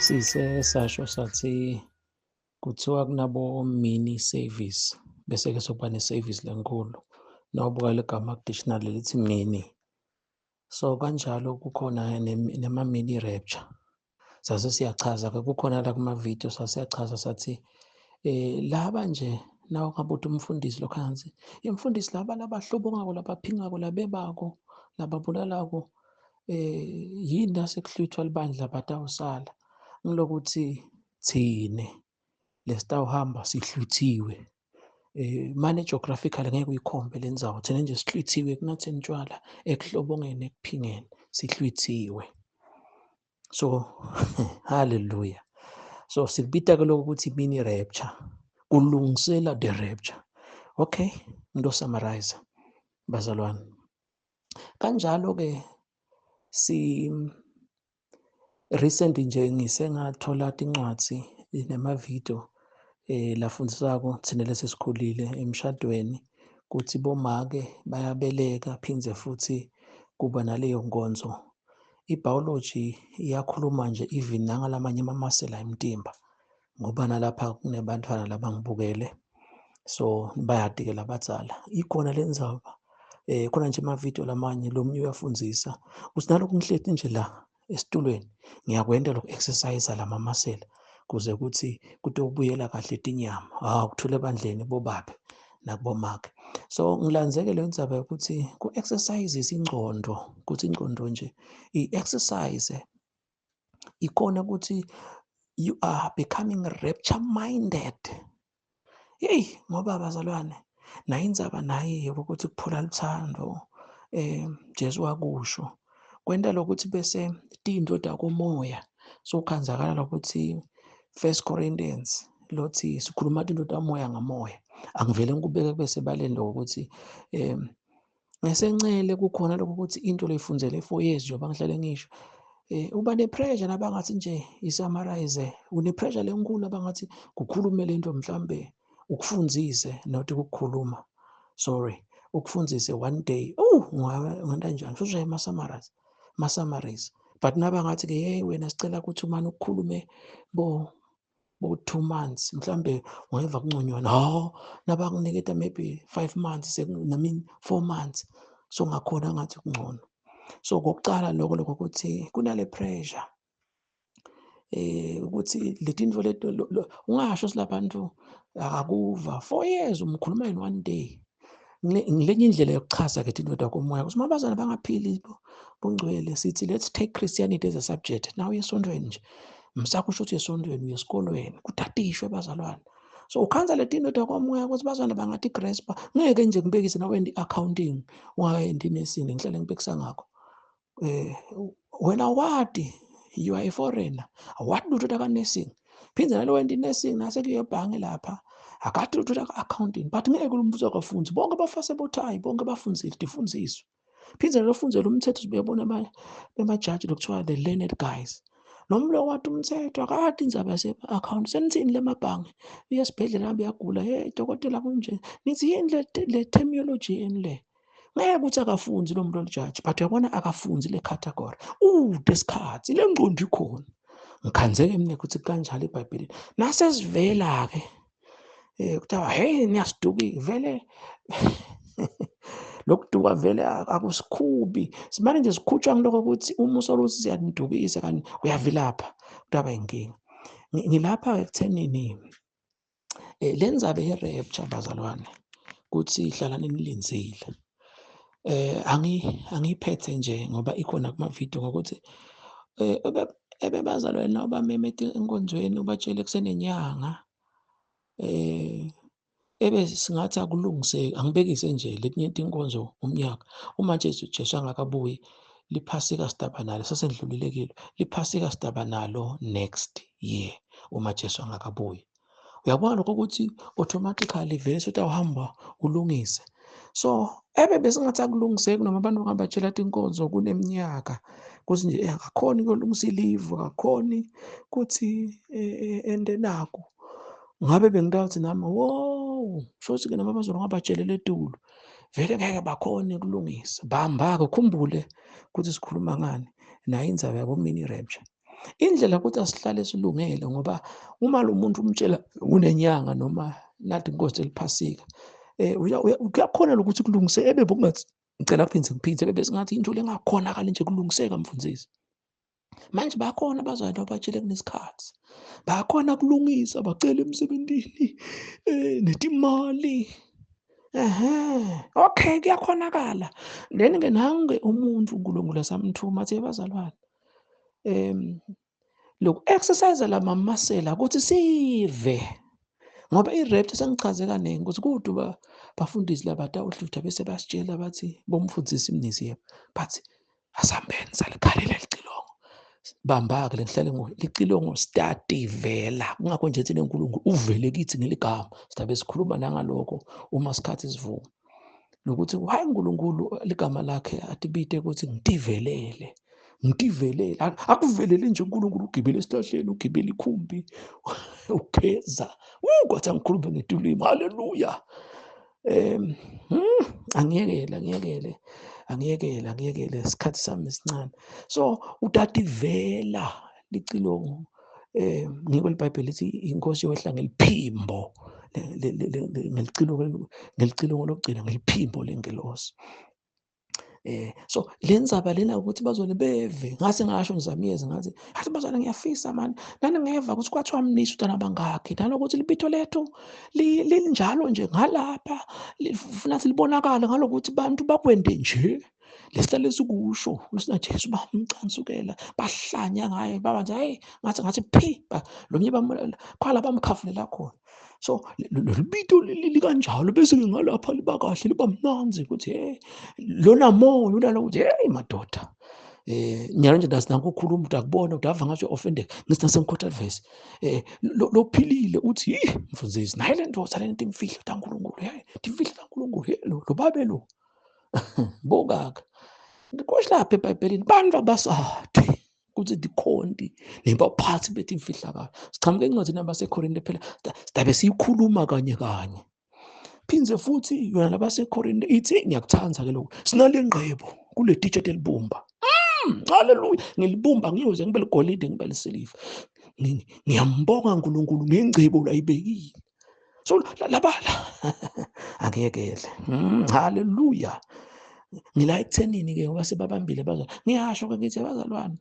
Sise sasho sathi kuthiwa kunabo mini service bese-ke sekuba ne-service lenkulu. Nawubuka legama ku-dictionary lithi mini. So kanjalo kukhona nema-mini rapture. Sase siyachaza-ke kukhona la kuma-video sasiyachaza sathi laba nje nawe ungabuthi umfundisi lokho angathi imfundisi laba labahlobongako labaphingako labebako lababulalako yini lasekuhlwithwa libandla batawusala ngilokuthi thine lesitawuhamba sihlwithiwe mane geographically ngeke uyikhombe le ndzawo, thina nje sihlwithiwe ekunatheni tshwala, ekuhlobongeni, ekuphingeni, sihlwithiwe. So hallelujah. So sikubita ke lokho ukuthi mini rapture, kulungisela the rapture. Okay, ngito summarize bazalwane. Kanjalo ke si recent nje ngise ngathola tincwadzi nemavidiyo lafundisako thina lesesikhulile emshadweni kuthi bomake bayabeleka phindze futhi kuba naleyo nkonzo. I-biology iyakhuluma nje even nangalamanye amamasela emtimba ngoba nalapha kunebantwana labangibukele so bayati-ke labadzala. Ikhona le ndzaba khona nje amavidiyo lamanye lo munye uyafundzisa ukuthi nalokhu ngihleti nje la esitulweni ngiyakwenta lokhu exercise lamamasela kuze kuthi kutobuyela kahle tinyama. Hawu kuthule ebandleni bobabe nakubomake. So ngilandzeke leyo ndzaba yokuthi ku-exercise ingcondo, kuthi ingcondo nje i-exercise ikhona ukuthi you are becoming rapture minded. Hey ngoba bazalwane nayo indzaba naye yokuthi kuphula luthando Jesu wakusho kwenta lokuthi bese tinto takomoya sokhanzakala lokuthi First Corinthians lothi sikhuluma tinto tamoya ngamoya. Angivele ngikubeke kube sebaleni lokuthi ngesencele kukhona lokho ukuthi into leyifundzele 4 years njengoba ngihlale ngisho uba ne-pressure nabangathi nje i-summarize, une-pressure lenkulu abangathi kukhulume lento mhlambe ukufundzise not ukukhuluma, sorry, ukufundzise one day. Oh, ungenta njani futhi ushaye ama-summaries ma-summaries, but nabangathi-ke hey wena sicela ukuthi umane ukukhulume bo 2 months mhlambe ungeva kunconywana. Hawu, nabakuniketa maybe 5 months, I mean 4 months, so ngakhona ngathi kungcono. So kokucala lokho ukuthi kunale pressure ukuthi letinto leto ungasho silabantu akakuva 4 years umkhuluma in one day. Ngilenye indlela yokuchaza ke tinto takomoya ukuthi mabazana bangaphili bungcwele. Sithi let's take Christianity as a subject. Now uyesontweni nje, msakusho ukuthi esontweni uyesikolweni kutatishwe bazalwane. So ukhanza letinto takomoya ukuthi bazalwane bangathi graspa ngeke nje ngibekise nawe i-accounting ungayendi nursing, ngihlale ngibekisa ngakho. Wena wati you are a foreigner, awati lutho taka-nursing, phinde nalo wenta i-nursing nasekuye ebhange lapha akati lutho taka-accounting, but ngeke lumbuzo akafunzi bonke bafase bothayi bonke bafunzile tifundziswe phinde nalofundzela umthetho sibuyabona bemajaji lokuthiwa the learned guys noma lo wati umthetho akati indzaba yase-account senithini lemabhange uye esibhedlela hambe uyagula hey dokotela kunje nithi yini le terminology yeni le. Ngeke ukuthi akafunzi lo muntu olijaji, but uyabona akafunzi le category ude isikhathi le ngqondo ikhona. Ngikhanzeke mina ukuthi kanjalo eBhayibhelini nasesivela ke kuthiwa hey niyasiduki vele lokuduka vele akusikhubi simane nje sikhutshwa ngiloko ukuthi umusa oluthi siyanidukisa kanti uyavilapha kutaba inkinga. Ngilapha ekuthenini le ndzaba ye-rapture bazalwane kuthi hlalani nilindzile. Angiyiphethe nje ngoba ikhona kuma-video ngokuthi ebebazalwane nawubamema enkonzweni ubatshele kusenenyanga ebe singathi akulungiseki. Angibekise nje letinye tinkonzo umnyaka uma nje Jesu angakabuyi liphasika sidaba nalo sesendlulile kilo liphasika sidaba nalo next year uma Jesu angakabuyi. Uyabona lokho ukuthi automatically vele sutawuhamba ulungise. So ebe besingathi akulungiseki noma abantu bangabatshela tinkonzo kuneminyaka kuthi nje akakhoni kuyolungisa ilivu akakhoni kuthi ende naku ngabe bengitawuthi nami wo shothi ke noma abazalwane ngabatshelela etulo vele ngeke bakhone ukulungisa. Bamba-ke ukhumbule ukuthi sikhuluma ngani nayo indzaba yabo mini rapture. Indlela ukuthi asihlale silungele, ngoba uma lo muntu umtshela kunenyanga noma nathi inkosi eliphasika, kuyakhona lokuthi kulungise ebe bokungathi ngicela kuphinde ngiphinde bebe singathi into lengakhonakala nje kulungiseka mfundisi. Manje bakhona abazali abatshele kunesikhathi, bakhona kulungisa, bacela emsebentini netimali. Ehhe, okay, kuyakhonakala. Then-ke nange umuntu uNkulunkulu asamthuma athi bazalwane, loku exercise lamamasela ukuthi sive, ngoba i-rapture sengichaze kaningi ukuthi kude bafundisi labatawuhlutha bese basitshela bathi bomfundisi imnisi yebo, bathi asambeni salikhalela licilongo. Bamba-ke le ngihlale ngo licilongo stativela, kungakho nje thina uNkulunkulu uvele kithi ngeligama, sidabe sikhuluma nangalokho uma isikhathi sivuma, nokuthi why uNkulunkulu ligama lakhe atibite ukuthi ngitivelele, ngitivelele. Akuvelele nje uNkulunkulu ugibele esihlahleni, ugibele ikhumbi, ugeza, kwathi angikhulume ngetulimi, haleluya. Angiyekele, angiyekele, angiyekele, angiyekele, isikhathi sami esincane. So utativela licilongo, ngiko iBhayibheli lithi inkosi yohla ngeliphimbo ngelicilongo, ngelicilongo lokugcina, ngeliphimbo lengelosi. So lenzaba lena ukuthi bazone beve, ngase ngasho ngizamiyeza ngathi athi bazone ngiyafisa mani nani ngeva ukuthi kwathiwa mnisi utana bangakhi, nalokuthi libitho lethu linjalo nje ngalapha lifuna silibonakale ngalokuthi bantu bakwende nje lesihlale sikusho usina Jesu bamcansukela bahlanya ngaye baba nje hey ngathi phi lo mnye bamulala kwala bamkhafulela khona. So lolibito likanjalo bese ke ngalapha liba kahle liba mnanzi ukuthi hey lona moya unalo ukuthi hey madoda, nyalo nje ndasinako ukukhuluma uthi akubona uthi ava ngathi offended ngithi nasengikhotha verse lophilile uthi hi mfundisi naye le ndoda le nto imfihlo kaNkulunkulu, hey imfihlo kaNkulunkulu, hey lo babe lo bokaka ndikosho lapha eBhayibhelini bantu abasathi ukuthi dikhonti nebaphathi bethi imfihlakalo. Sichamuke encwadini yabaseKorinte phela sidabe siyikhuluma kanye kanye. Phindze futhi yona labaseKorinte ithi ngiyakuthanda ke lokho, sinale ngqebo kule titshe elibumba. Haleluya, ngilibumba ngiyoze ngibe ligolide ngibe lisiliva. Ngiyambonga uNkulunkulu ngengcebo layibekile. So laba angiyekele. Haleluya. Ngila ekuthenini ke ngoba sebabambile bazalwane. Ngiyasho ke ngithi bazalwane,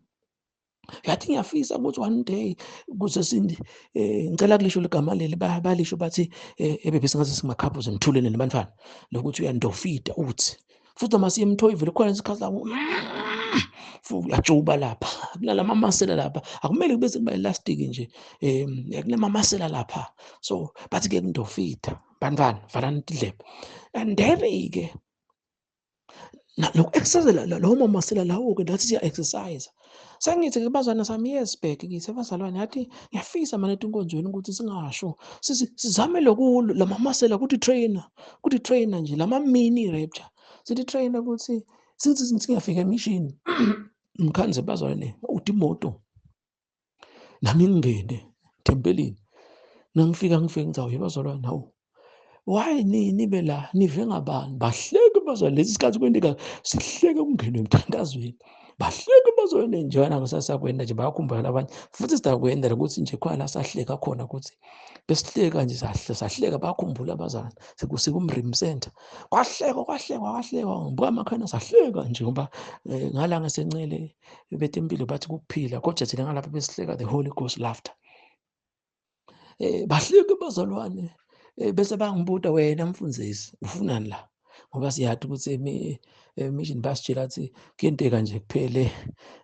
yathi ngiyafisa ukuthi one day kuze sindi ngicela kulisho ligama leli balisho bathi ebebe singaze singakhaphuze ngithulele nabantwana lokuthi uyandofida uthi futhi noma siye emthoyivele khona isikhathi lapho uyajuba lapha kunalama masela lapha akumele kube sekuba elastic nje kunama masela lapha so bathi ke kundofida bantwana valani indlebe and then ke lokhu exercise lawo mamasela lawo ke nathi siya exercise. Sengithi ke bazalwane sami yes back ngithi bazalwane yathi ngiyafisa manje enkonzweni ukuthi singasho sizame lokhu lamamasela kuthi trainer kuthi trainer nje lama mini rapture sithi trainer ukuthi sithi singafika emission ngikhanze bazalwane uthi imoto nami ngingene tempelini nangifika ngifike ngizawuye bazalwane hawu why nibe la nive ngabani bahleke bazalwane lesi sikhathi kwenteka sihleke kungenwe emthandazweni bahleke bazalwane nje wena ngisasakwenda nje bayakhumbula abanye futhi sidakwenda ukuthi nje khona la sahleka khona ukuthi besihleka nje sahleka bakhumbula abazalwane sekusikumrim center kwahlekwa kwahlekwa kwahlekwa ngibuka amakhona sahleka nje ngoba ngala ngesencele betempilo bathi kuphila kodwa thina ngalapha besihleka the Holy Ghost laughter. Bahleke bazalwane bese bangibuta wena mfundisi ufunani la ngoba siyathi ukuthi emission basitshela athi kuyenteka nje kuphele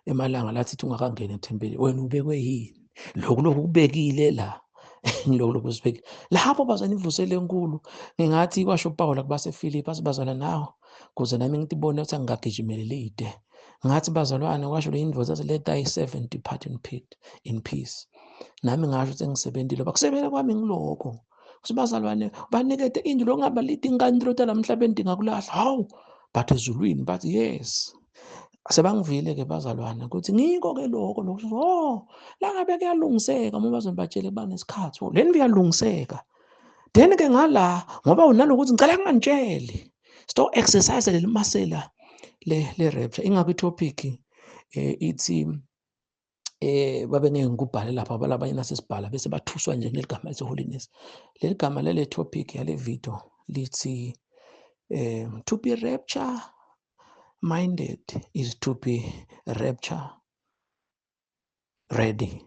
emalanga lathi ungakangena ethempelini wena ubekwe yini lokhu lokhu kubekile la ngilokhu lokhu sibekile lapho bazalwane ivusele enkulu ngingathi kwasho uPaul kubaseFilipi asibazalwane nawo kuze nami ngitibone ukuthi angikagijimeli lide ngathi bazalwane kwasho le indoda athi let thy servant depart in peace in peace nami ngasho ukuthi ngisebentile bakusebenza kwami ngilokho sibazalwane banikete indlu lokungaba lithi inkantolo talamhlabeni ndingakulahla hawu but ezulwini bathi yes sebangivile ke bazalwane ukuthi ngiko ke lokho lokho oh la ngabe kuyalungiseka uma bazalwane batshele banesikhathi le ndlu iyalungiseka then ke ngala ngoba unalokuthi ngicela ngingantsheli sto exercise leli masela le rapture ingakho itopic ithi Eh babe ngeke ngikubhale lapha ngoba labanye nasesibhala bese bathuswa nje kuleli gama elithi holiness. Leli gama lele topic yale video lithi to be rapture minded is to be rapture ready,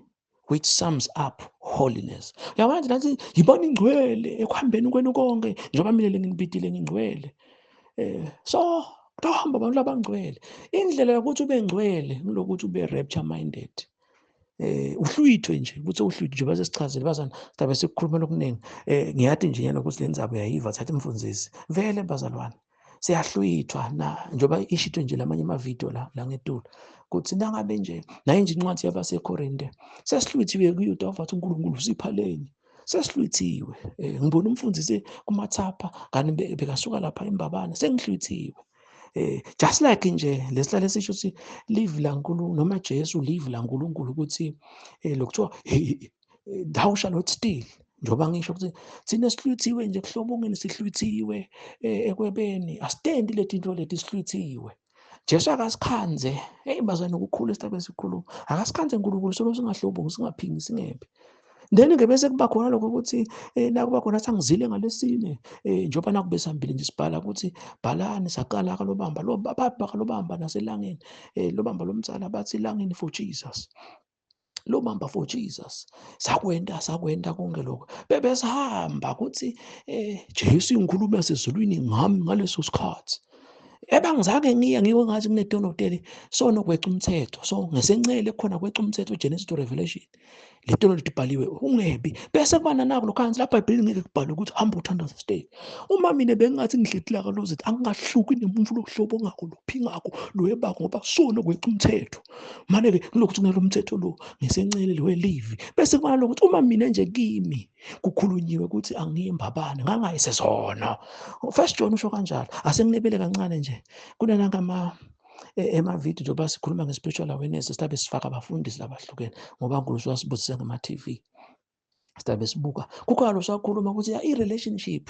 which sums up holiness. Uyabona nje nathi yibona ingcwele ekuhambeni kwenu konke, njengoba mina lenginibidile ngingcwele. So kutohamba abantu labangcwele. Indlela yokuthi ube ngcwele ngilokuthi ube rapture minded. Uhlwithwe nje ukuthi uhlwithwe nje base sichazele bazana sidabe sikukhuluma lokuningi. Ngiyati nje yena ukuthi le ndzaba uyayiva thatha imfundisi. Vele bazalwane siyahlwithwa na njengoba ishito nje lamanye amavidiyo la ngetulu kuthi nangabe nje naye nje incwadi yabaseKorinte sesihlwithiwe kuyo uDova uNkulunkulu usipha lenye sesihlwithiwe. Ngibona umfundisi kumathapha kanti bekasuka lapha eMbabane sengihlwithiwe. Just like nje lesihlale sisho ukuthi live laNkulunkulu noma Jesu live laNkulunkulu ukuthi lokuthiwa thou shall not steal, njengoba ngisho ukuthi thina sihlwithiwe nje kuhlobongeni, sihlwithiwe ekwebeni, asitendi leti tinto leti, sihlwithiwe. Jesu akasikhanze, hey bazane ukukhulu esitabe sikhuluma, akasikhanze uNkulunkulu solo singahlobongi, singaphingi, singephi. Then ke bese kuba khona lokho ukuthi nakuba khona sangizile ngalesine, njengoba nakube sihambile nje sibhala ukuthi bhalani saqala kalobamba lo baba kalobamba naselangeni, lobamba lomtsala bathi langeni for Jesus, lobamba for Jesus, sakwenta konke lokho. Bebesihamba ukuthi Jesu ingikhuluma sezulwini ngami ngaleso sikhathi. Ebangizange ngiye ngiwe ngathi kunedonoteli sono kweca umthetho, so ngesencele khona kweca umthetho Genesis to Revelation. Lento lelibhaliwe ungebi bese kuba nanako lokho hansi lapha eBhayibhelini ngeke kubhalwe ukuthi hamba uthandaze stay. Uma mina bengingathi ngihlethila kalozi angingahluki nemuntu lohlobo ongakho lophingakho loyebako ngoba sono kweca umthetho. Manje ke kulokuthi kunalo umthetho lo ngesencele lo welivi bese kuba nalokuthi uma mina nje kimi kukhulunyiwe ukuthi angiyimbabane ngangayisezona. First John usho kanjalo. Asenginebele kancane nje kunananga ama emavidiyo njengoba sikhuluma nge-spiritual awareness silabe sifaka abafundisi labahlukene ngoba uNkulunkulu wasibusise ngama-TV silabe sibuka kukhona lo sakhuluma ukuthi ya i-relationship.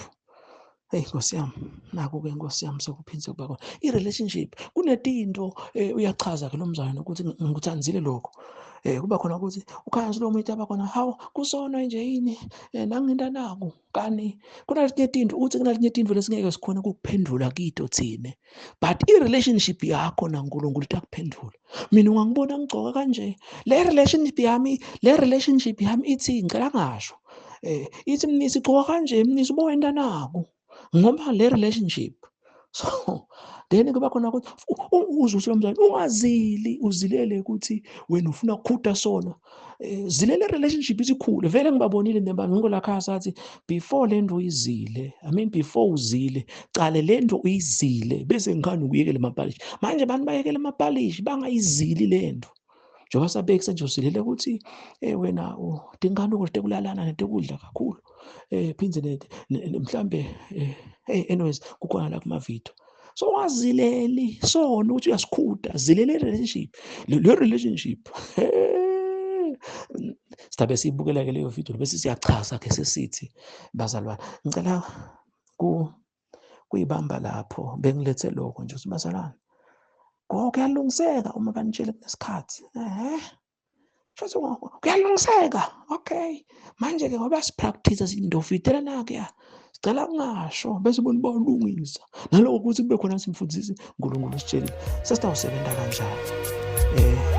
Hey Nkosi yami, naku-ke Nkosi yami sekuphinde kuba khona i-relationship. Kunetinto uyachaza ke lo mzalwane ukuthi ngikuthandzile lokho. Kuba khona ukuthi ukhansi lo muntu abakhona hawu kusona nje yini nanginto naku kani kunaletinye tinto uthi kunaletinye tinto lesingeke sikhona ukuphendula kito thine, but i-relationship yakho naNkulunkulu itakuphendula. Mina ungangibona ngigcoka kanje, le relationship yami, le relationship yami ithi ngicela ngasho ithi mnisi gcoka kanje, mnisi ubowenda naku ngoba le relationship. So then kuba khona ukuthi uzwe lo mzali ungazili uzilele ukuthi wena ufuna ukukhuda sona. Zilele relationship isikhule vele ngibabonile neba ngiko la sathi before le nto uyizile, I mean before uzile cale le nto uyizile bese ngikhani ukuyekela amapalishi. Manje abantu bayekela amapalishi bangayizili le nto njengoba sabekisa nje uzilele ukuthi wena udingana ukudla kulalana netekudla kakhulu phindze mhlambe anyways kukhona la kuma video. So wazileli sona ukuthi uyasikhuda, zilele relationship le relationship. Sidabe siyibukela ke leyo video bese siyachaza ke sesithi bazalwane ngicela kuyibamba lapho bengilethe lokho nje ukuthi bazalwane kuyalungiseka uma banitshele kunesikhathi futhi kuyalungiseka. Okay, manje ke ngoba sipractice sindofitela na ke sicela kungasho bese bona balungisa naloko ukuthi kube khona simfundisi uNkulunkulu usitshelile sesitawusebenza kanjani.